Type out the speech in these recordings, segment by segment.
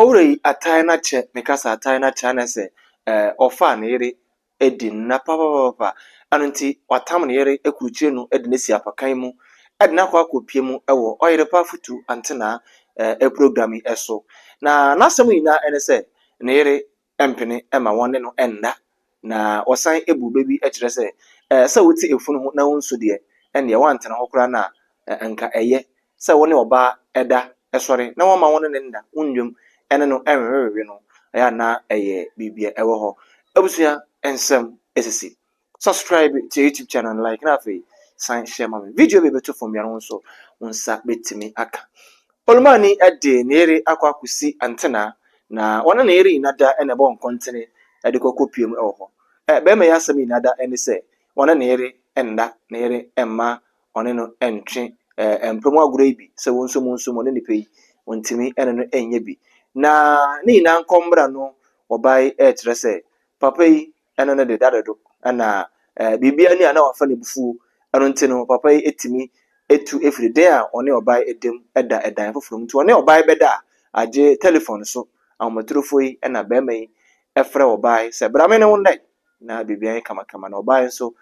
Ɔwura yi atae no akyɛ, meka sɛ atae no akyɛ anɛ sɛ ɛɛ ɔfaa ne yere adi nna papapapa. Ɛno nti watam ne yere akurukyire no de no asi apakan mu de no akɔ akɔpie mu wɔ Ɔyerepa Afutu Antenaa ɛɛ program yi so. Na n'asɛm nyinaa ne sɛ ne yere mpene ma wɔne no nna. Na wɔsan bu bɛ bi kyerɛ sɛ, ɛɛ sɛ wote efunu ho na wonsu deɛ, ɛnneɛ woantena hɔ koraa no a, anka ɛyɛ sɛ wo ne ɔbaa da sɔre na woamma wo ne no nna, wonnwam ne no nwewewe no, ɛyɛ a na ɛyɛ biribi a ɛwɔ hɔ. Abusua nsɛm asisi. Subscribe to YouTube channel no like na afei san share ma me. Video bi bɛto fam biara wo nso wo nsa bɛtumi aka. Olumani de ne yere akɔ akɔsi antena na wɔne ne yere nyina da na ɛbɔ nkɔntene de kɔkɔ pie mu wɔ hɔ. Ɛ bɛrima yi asɛm nyina da ne sɛ wɔne ne yere nna, ne yere mma ɔne no ntwe ɛ mpa mu agorɔ yi bi sɛ wo nso mu nso mu ɔne nipa yi wɔntumi ne no nyɛ bi. Na ne nyinaa nkɔmmra no ɔbaa yi ɛrekyerɛ sɛ papa yi ɛno no de da dodo ɛna ɛɛ biribiara ni a na wafa no abufuo. Ɛno nti no papa yi tumi tu firi dan a ɔne ɔbaa yi da mu da ɛdan foforɔ mu. Nti ɔne ɔbaa yi bɛda a, agye telefon so ahomatorofoɔ yi na barima yi frɛ ɔbaa yi sɛ bra me ne wo nna na biribiara yɛ kamakama. Na ɔbaa yi nso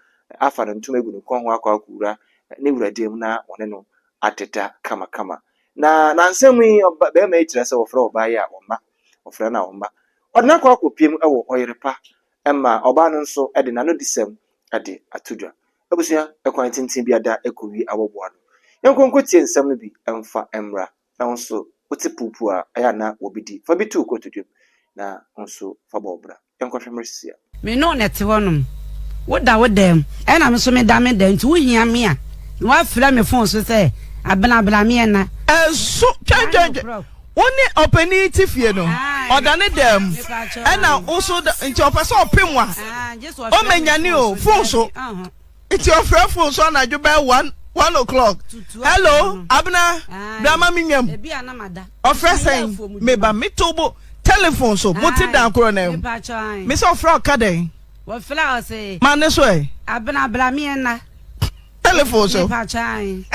afa ne ntoma agu ne kɔn ho akɔ akɔwura ne wura dan mu na ɔne no adeda kamakama. Na nansa mu yi ɔba barima yi kyerɛ sɛ ɔfrɛ ɔbaa yi a ɔmma, ɔfrɛ no a ɔmma. Ɔde no akɔ akɔpiem wɔ ɔyere pa ma ɔbaa no nso de n'anodisɛm de ato dwa. Abusua, kwan tenten bi ada kɔwie awɔboa no. Yɛnkɔ nkɔtie nsɛm no bi mfa mmra. Na wo nso wote puupuu a, ɛyɛ a na wɔbɛdi. Fa bi to wo kotodwam na wo nso fa bɔ wo bra. Yɛnkɔhwɛ mmere sisi a. Me ne wo na ɛte hɔnom. Woda wo dan mu, ɛna me nso meda me dan mu, nti wohia me a, na woafrɛ me fon so sɛ, Abena, bra me ɛna. Ɛso, twɛn, twɛn, twɛn. Wo ne ɔpanin yi te fie no, ɔda ne dan mu, ɛna wo nso da, nti ɔpɛ sɛ ɔpem wo a, ɔmmɛnyane o, fon so. Nti ɔfrɛ fon so anadwo bɛyɛ one, one o'clock. Hello, Abena, bra ma me nwam. Ɔfrɛ sɛn? Meba, meto bo, telephone so, mote dan korɔ no mu. Me sɛ ɔfrɛ ɔka dɛn? Ma ne so ɛ. Abena, bra me ɛna. Telephone so. Mepakyɛ ae.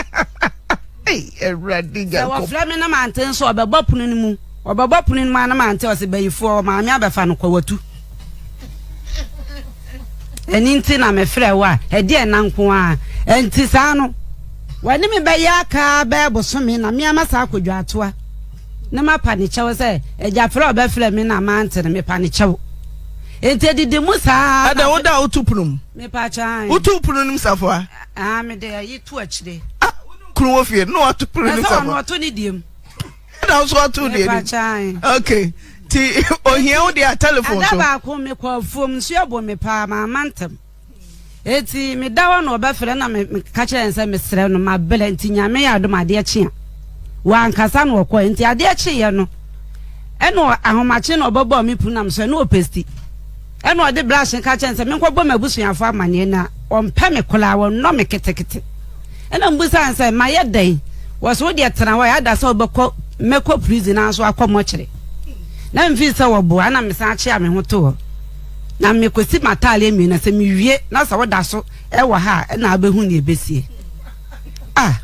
Ei, Awurade Sɛ Nyankopɔn. wɔfrɛ me na mante nso ɔbɛbɔ pono no mu. Ɔbɛbɔ pono no mu a na mante ɔse bayifoɔ maame abɛfa no kɔ watu. Ɛno nti na mefrɛ wo a ɛdeɛ nna nko ara. Ɛnti saa no wɔne me bɛyɛ aka bɛyɛ bosome na me ama saa akɔdwa atoa na mapa ne kyɛw sɛ agya frɛ ɔbɛfrɛ me na mante no mepa ne kyɛw. Enti edidi mu saa. Ɛdɛ wo da a woto pono mu. Mepakyɛ ae. Woto pono no mu safoa? Ah, mede ayi to akyire. Ah, wo ne kunu wɔ fie no wato pono no mu safoa? Ɛsɛ ɔno ɔto ne deɛ mu. Ɛna nso ato deɛ mu. Mepakyɛ ae. Okay, ti ohia wo deɛ a telephone so. Ada baako mekɔ afuom nsuo abo me paa mamma ntɛm. Eti meda hɔ na ɔbɛfrɛ na meka kyerɛ no sɛ mesrɛ no mabrɛ nti Nyame yɛ adom adeɛ kye a. Wankasa na ɔkɔɛ nti adeɛ kyeeɛ no ɛna ahomakye na ɔbɛbɔɔ me punu na mesɔre na ɔpesti. Ɛna ɔde brush no ka kyerɛ no sɛ menkɔbɔ m'abusuafo amanneɛ na ɔmpɛ me koraa, ɔnnɔ me ketekete. Ɛna mebisaa no sɛ mayɛ dɛn? Wɔse wo deɛ tena hɔ, ɛyɛ ada sɛ wobɛkɔ mɛkɔ prison nanso akɔ mɔkyere. Na mefii sɛ wɔboa ɛna mesan akyea me ho to hɔ. Na mekɔsi m'ataadeɛ mmienu na sɛ mewie na sɛ woda so wɔ ha a ɛna wobɛhu nea ɛbɛsie. Ah,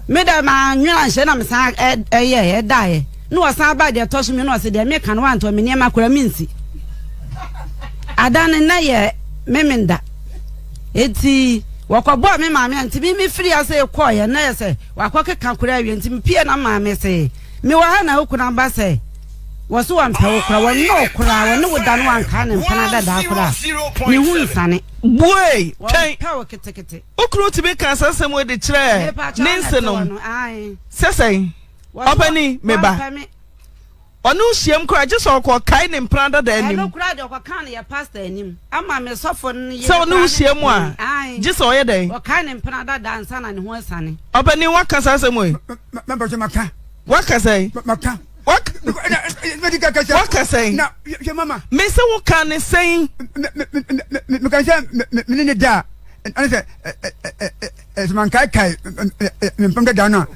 me dɛ mannwene anhyɛ na mesan ɛyɛɛ ɛdaeɛ. Na ɔsan baa deɛ ɛtɔ so mmienu na ɔse deɛ meka no wantɔ me nneɛma koraa mensi. Ada no na yɛ memenda. Enti wɔkɔbɔɔ me maame a nti me mefiri ase kɔɔeɛ na yɛ sɛ wakɔkeka koraa awie nti mepie na maame se mewɔ ha na wo kunu aba sɛ wɔ so wɔmpɛ wo koraa wɔnnɔ wo koraa wɔne wo da no wankaa ne mpena dadaa koraa ne ho nsane. Buei! Twɛn! Wɔmpɛ wo ketekete. Wo kunu tumi kaa saa asɛm wei de kyerɛɛ ne nsenom sɛ sɛn? Ɔpanin, me ba. Ɔne wo hyiam koraa gye sɛ ɔkɔkae ne mpena dada anim. Ɛno koraa deɛ ɔkɔkaa no yɛ pastor anim. Ama me sɔfo no yere Sɛ ɔne wo koraa ne hyiam a, Ae. gye sɛ ɔyɛ dɛn? Ɔkae ne mpena dada ansa na ne ho asiane. Ɔpanin, woaka saa asɛm wei? Mɛmpɛ sɛ maka. Woaka sɛn? Maka. Woaka sɛn? Na hwɛ mama. Me sɛ woka ne sɛn? Meka sɛ me ne ne da a, ɛne sɛ Sɛ mankaekae me mpam dada no a,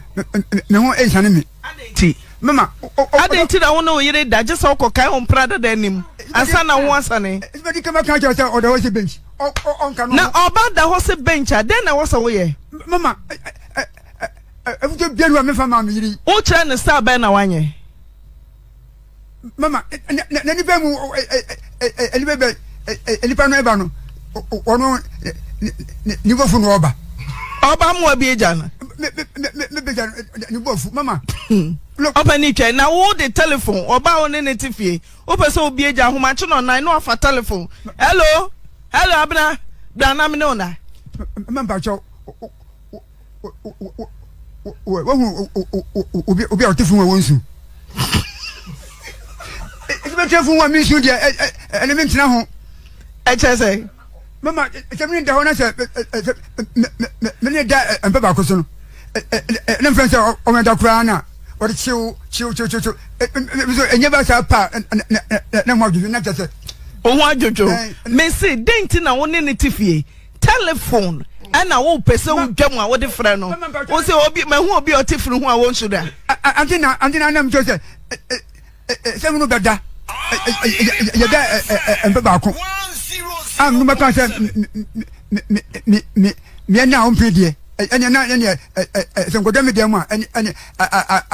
me ho nsiane me. Adɛn nti? Mama, Adɛn nti na wo ne wo yere da gye sɛ wokɔkae wo mpena dada anim ansa na wo asane? Madi kan maka akyerɛ sɛ ɔda hɔ sɛ bench. Ɔnka no. Na ɔba da hɔ sɛ bench a, dɛn na ɛwɔ sɛ woyɛ? Mama, afutuo biara ni hɔ a memfa mmaa me yere yi. Wokyerɛ no style bɛn na wanyɛ? Mama, na nipa mu nipa bɛ nipa no ɛba no ɔno ne bɔfu no ɔba. Ɔba mu ɔbi egya no. Me me me bɛ gya ne bɔfu mama. Ɔpɛ ne twɛn na wo de telephone ɔba wo ne ne te fie wopɛ sɛ obi egya ahomakye na ɔnan na wafa telephone hello hello abena bra na me ne wo na. Mama mpakyɛw. Wahu obi obi a ɔte fun a wɔnsu. Ɛsɛ bɛtena fun a mensu deɛ ɛne mentena ho. Ɛkyɛ sɛ. Mama sɛ mene da hɔ na sɛ mene da mpa baako so no na mfrɛ sɛ ɔmɛda koraa na ɔde kyew kyew kyew kyew kyew ɛnyɛ ba saa pa na ho adwodwo na kyɛ sɛ. Wo ho adwodwo. Mese dɛn nti na wo ne ne te fie? Telephone ɛna wo pɛ sɛ wo dwa mu a wode frɛ no. Wo sɛ obi mahu obi a ɔte firi ho a wɔnsu da. Ante na ante na anam kyerɛ sɛ sɛ mo no bɛda yɛda mpa baako a mo bɛka sɛ meɛ na wompene deɛ ɛne na ɛne sɛ nkɔda me deɛ mu a ɛne ɛne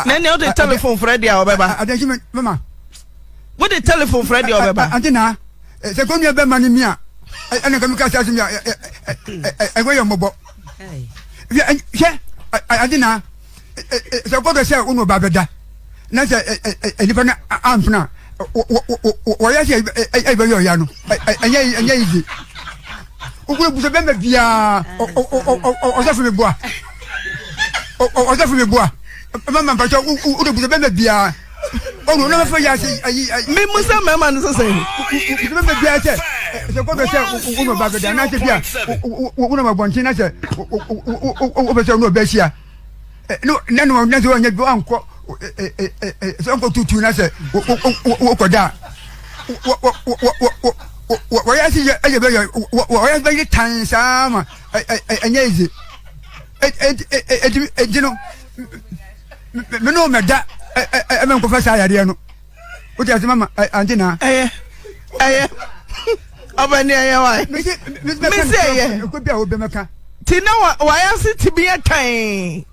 na ɛne wode telephone frɛ deɛ a ɔbɛba adansi mama wode telephone frɛ deɛ ɔbɛba ante na Sɛ kɔnnua bɛma no mi a, ɛna nka meka sɛ asɛm a ɛho yɛ mmɔbɔ. Hwɛ ade na sɛ kɔdɔ sɛ wo ne ɔba bɛda na sɛ nnipa no ampena a, wɔyɛ sɛ ɛbɛyɛ ɔya no, ɛnyɛ ɛnyɛ yiye. Wokura bu sɛ bɛma biara ɔsɔfo mi boa ɔsɔfo mi boa mama mpakyɛ wode bu sɛ bɛma biara ɔno na bɛfɛ yɛ ase ayi ayi. Mi mu sɛ mmarima no sɛ sɛ. Sɛ bɛma biara sɛ sɛ kɔdɔ sɛ wo na ɔba bɛda anaasɛ bi a wo na abɔnten na sɛ wopɛ sɛ wo na ɔba ahyia na na na sɛ wɔnyɛ bi wankɔ sɛ wankɔ tutu na sɛ wokɔda a wɔyɛ ase yɛ ɛyɛ bɛyɛ wɔyɛ bɛyɛ tan saa ma ɛnyɛ easy enti no me ne mɛda ɛmɛ nkɔfa saa yadeɛ no wote ase mama ante naa ɛyɛ ɛyɛ ɔbɛni ɛyɛ wa mesi ɛyɛ ɛkɔ bi a wobɛmɛka ti na wayɛ ase ti bi yɛ tan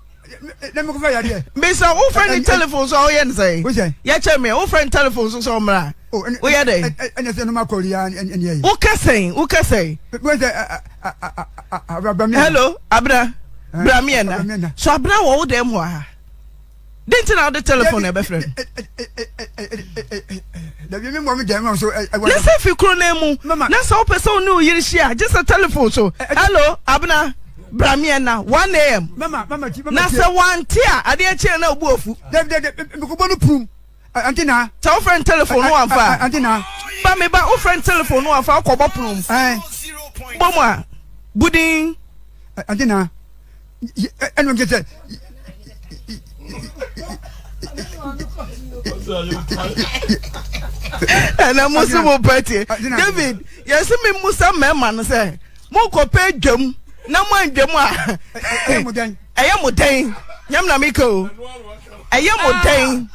na mekɔfa yadeɛ bisa wofrɛ ne telephone so a woyɛ ne sɛn yɛkyɛ me wofrɛ ne telephone so sɛ ɔmmra woyɛ dɛn ɛnɛ sɛ noma kɔri a ɛne ɛyɛ wokɛ sɛn wokɛ sɛn Hello, Abena. Bra me ɛna. So Abena wɔ wo dɛm hɔ ha? Den nti na wode telephone na ɛbɛfrɛ no? Ne sɛ fi kuro no mu na sɛ wopɛ sɛ wo ne wo yere hyia gye sɛ telephone so. Hello, Abena. Bra me ɛna 1 am. Na sɛ wante a adeɛ kyeɛ na obu afu. Ante na. Sɛ wofrɛ no telephone no wamfa a. Ante na. Ba me ba wofrɛ no telephone no wamfa wokɔ bɔ pono mu. Bɔ mu a budin. Ante na. Ɛna ɔmo sɛ. Ɛna mo si mo pɛ tie. David yɛsi mi musa mmarima no sɛ mo kɔ pɛ dwam na mo andwam a. Ɛyɛ mo dɛn. Ɛyɛ mo dɛn. Nyam na mi ka o. Ɛyɛ mo dɛn?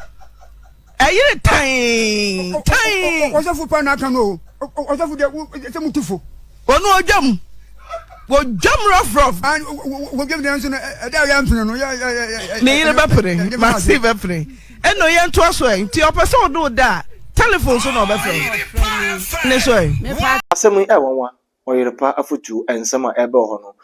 Ɛyere tann tann. Ɔsɔfo pa na aka no o. Ɔsɔfo deɛ sɛ mo tu fo. Ɔno ɔdwam. Wɔdwam rough rough. Wɔdwam deɛ nso no ɛda a yɛmpene no. Ne yere bɛpene. Maxi bɛpene. Ɛna ɔyɛ ntoa so ɛ. Nti ɔpɛ sɛ ɔde wo da a telephone so na ɔbɛfrɛ wo. Ne so ɛ. Asɛm yi ɛyɛ nwanwa Ɔyere pa afotu nsɛm a ɛbɛɔ hɔ no,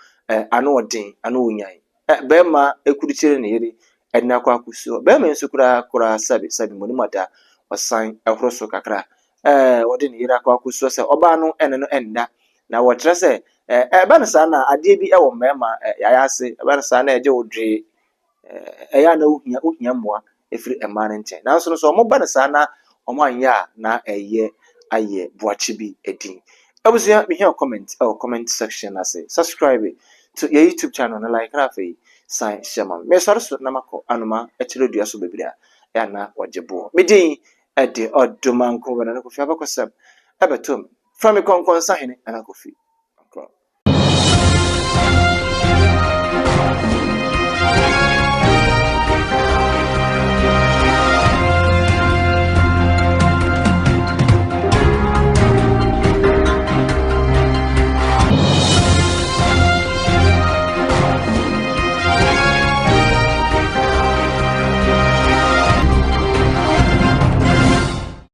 ano ɔden, ano onyan. Bɛrima kurukyire ne yere de no akɔ akɔsuo. Bɛrima yi nso koraa koraa sɛbe sɛbe mo anim ada, ɔsan horo so kakra. Ɔde ne yere akɔ akɔsuo sɛ ɔbaa no ne no nna. Na wɔkyerɛ sɛ ɛba no saa na adeɛ bi wɔ mmarima yaya ase, ɛba no saa na ɛgye wo dwee. Ɛyɛ a na wohia wohia mmoa firi mmaa no nkyɛn. Nanso no sɛ wɔba no saa na wɔanyɛ a na ɛyɛ ayɛ boakye bi din. Abusua mehia wo comment ɛwɔ comment section no ase. Subscribe to yɛ YouTube channel no like na afei san hyɛ ma me. Mesɔre so na makɔ anoma kyerɛ dua so bebree a ɛyɛ a na wɔgye boɔ. Me din ɛde Ɔdomanko Bernard Kofi abakɔsɛm ɛbɛto me. Frɛ me Kɔnkɔnsahene Nana Kofi.